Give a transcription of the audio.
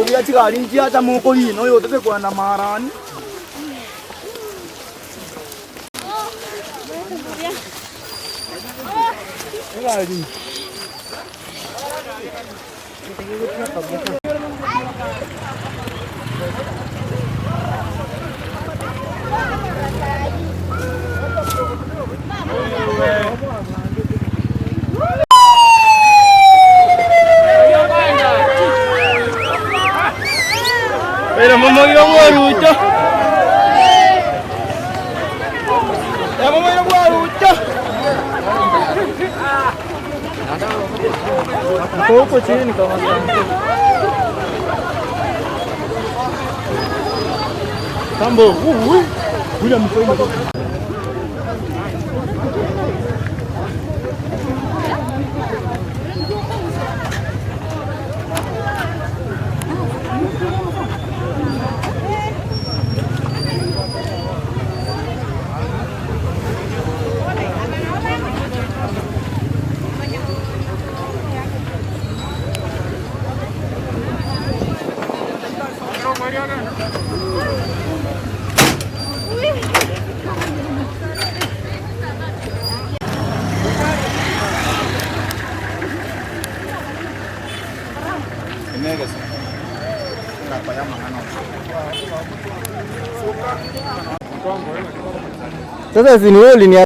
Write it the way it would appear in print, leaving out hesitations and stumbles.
Ubia chigari nchiacha mokorina oyo otete kwenda marani. Pero vamos a ir a Guarucho. Vamos a ir a Guarucho. Huko chini kama Tambo, William mkono. Sasa si ni wewe.